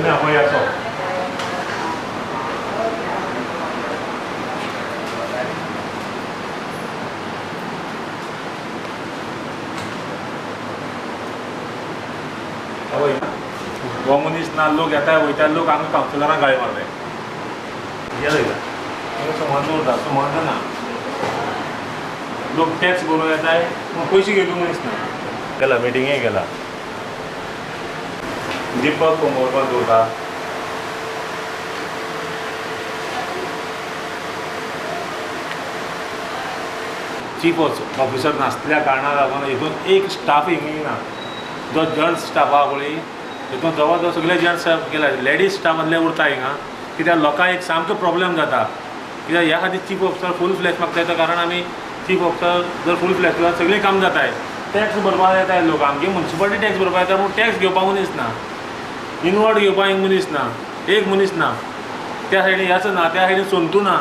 घेवन खंय असो हो मनीस ना लोक येता वयता लोक आमकां कावन्सिलरांक गाळी मारले संबंद उरता संबंद ना लोक टॅक्स भरून येताय पूण पयशे घेवन मनीस ना गेला मिटिंगे गेला दीपक कोमोरपाक दवरता चीफ ऑफिसर नासल्या कारणाक लागून हितून एक स्टाफ हिंगा ना जो जंट्स स्टाफ आहा पळय हितून जवळ जवळ सगळे जंट्स स्टाफ गेला लेडीज स्टाफ मदले उरता हिंगा कित्याक लोकांक एक सामको प्रॉब्लेम जाता कित्याक ह्या खातीर चीफ ऑफिसर फूल फ्लॅश मागता येता कारण आमी चीफ ऑफिसर जर फूल फ्लॅश केल्यार सगळीं काम जाताय टॅक्स भरपाक येताय लोक आमगे मुन्सिपालिटी टॅक्स भरपाक येता पूण टॅक्स घेवपाक मनीस ना इनवर्ड घेवपाक एक मनीस ना एक मनीस ना त्या सायडीन ह्याच ना त्या सायडीन संतू ना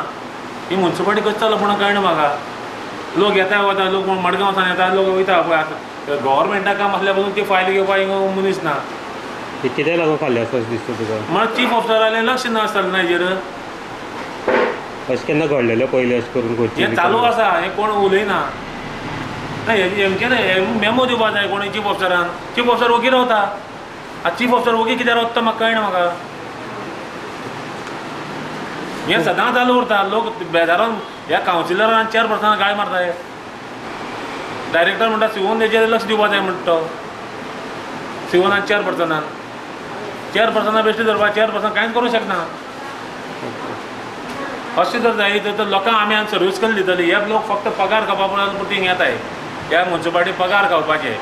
ही मुन्सिपालिटी कशी चलप म्हणून कळना म्हाका लोक येता वता लोक मडगांव सावन येता लोक वयता पळय आतां गव्हर्मेंटा काम आसल्या पसून ती फायल घेवपाक मनीस ना कितें लागून खाल्लें आसा अशें दिसता तुका म्हळ्यार चीफ ऑफिसरालें लक्ष नासता ना हेजेर अशें केन्ना घडलेलें पयलें अशें करून हें चालू आसा हें कोण उलयना ना हेमकें मेमो दिवपा जाय कोण चीफ ऑफिसरान चीफ ऑफिसर ओगी रावता आतां चीफ ऑफिसर ओगी कित्याक रावता म्हाका कळना म्हाका हें सदां चालू उरता लोक बेजारून ह्या कावन्सिलरान चेअरपर्सनाक गाळी मारताय डायरेक्टर म्हणटा सिवोन तेजेर लक्ष दिवपा जाय म्हणटा तो सिवोनान चेअरपर्सनान चेअरपर्सना बेश्टे धरपा चेअरपर्सन कांयच करूंक शकना अशें जर जायत तर लोकांक आमी आनी सर्वीस कशी दितली हे लोक फक्त पगार खावपा पुरती हिंगा येताय ह्या मुन्सिपालिटी पगार खावपाचे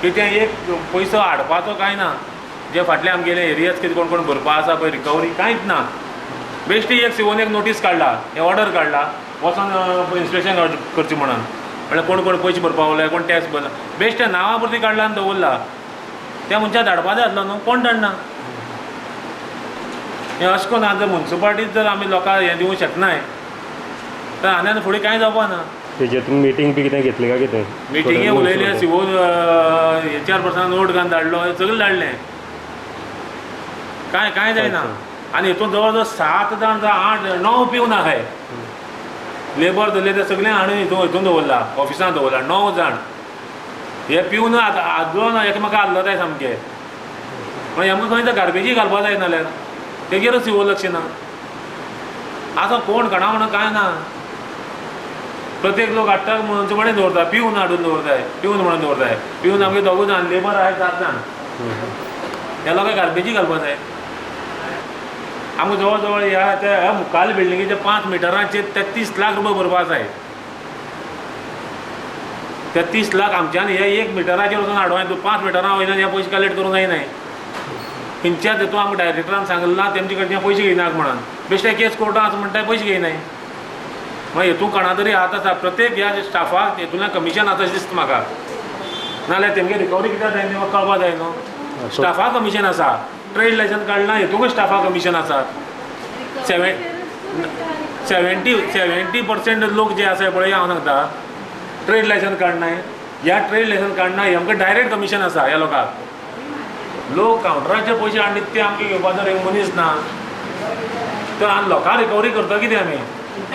कितें एक पयसो हाडपाचो कांय ना जे फाटले आमगेले एरियाज कितें कोण कोण भरपा आसा पळय रिकवरी कांयच ना बेश्टी एक सिवोन एक नोटीस काडला हे ऑर्डर काडला वचोन इन्स्पेक्शन करची म्हणून म्हळ्यार कोण कोण पयशे भरपा उरले कोण टॅक्स भरला बेश्टे नांवा पुरती काडला आनी दवरला त्या मनशाक धाडपा जाय आसलो न्हू कोण धाडना हें अशें करून आतां मुन्सिपालिटीत जर आमी लोकांक हें दिवंक शकनाय तर आनी आनी फुडें कांय जावपा ना तेजेर तुमी मिटींग बी कितें घेतली काय कितें मिटिंगे उलयले सिवोन चेअरपर्सनान नोट घालून धाडलो सगळें धाडलें कांय कांय जायना आनी हितून जवळ जवळ 7 जाण 8 9 पिवन आहाय लेबर धरले ते सगळे हाडून हितून दवरला ऑफिसान दवरला 9 जाण हे पिवन आदलो एकामेका आदलताय सामके म्हणल्यार आमकां खंय तर गार्बेजी घालपा जाय नाल्यार तेजेरूच सिवो लक्ष ना आतां कोण कोणा म्हणून कांय ना प्रत्येक लोक हाडटा मुन्सिपालिटी दवरता पिवन हाडून दवरताय पिवन म्हणून दवरताय पिवन आमगे दोगूय जाण लेबर आहाय 7 जाण ह्या लोकांक गार्बेजी घालपा जाय आमकां जवळ जवळ ह्या त्या मुखाल बिल्डिंगेचे 5 मिटरांचेर 33 लाख रुपया भरपा जाय 33 लाख आमच्यान हे 1 मिटराचेर वचून हाडूं 5 मिटरां वयल्यान हे पयशे कलेक्ट करूंक जायनाय खंयच्याच हितून आमकां डायरेक्टरान सांगलें ना तेमचे कडच्यान पयशे घेयनाक म्हणून बेश्टे केस कोर्टान आसा म्हणटा पयशे घेयनाय मागीर हितून कोणा तरी हात आसा प्रत्येक ह्या स्टाफाक हितूंतल्यान कमिशन आसा अशें दिसता म्हाका नाजाल्यार तेमगे रिकवरी कित्याक जायना तें म्हाका कळपा जाय न्हू स्टाफाक कमिशन आसा ट्रेड लायसन्स काडला हितूंकय स्टाफाक कमिशन आसा 70% लोक जे आसा पळय हांव सांगता ट्रेड लायसन्स काडनाय ह्या ट्रेड लायसन्स काडना हे आमकां डायरेक्ट कमिशन आसा ह्या लोकांक लोक कावंटराचे पयशे हाडून ते आमकां घेवपा जर एक मनीस ना तर आनी लोकांक रिकवरी करता कितें आमी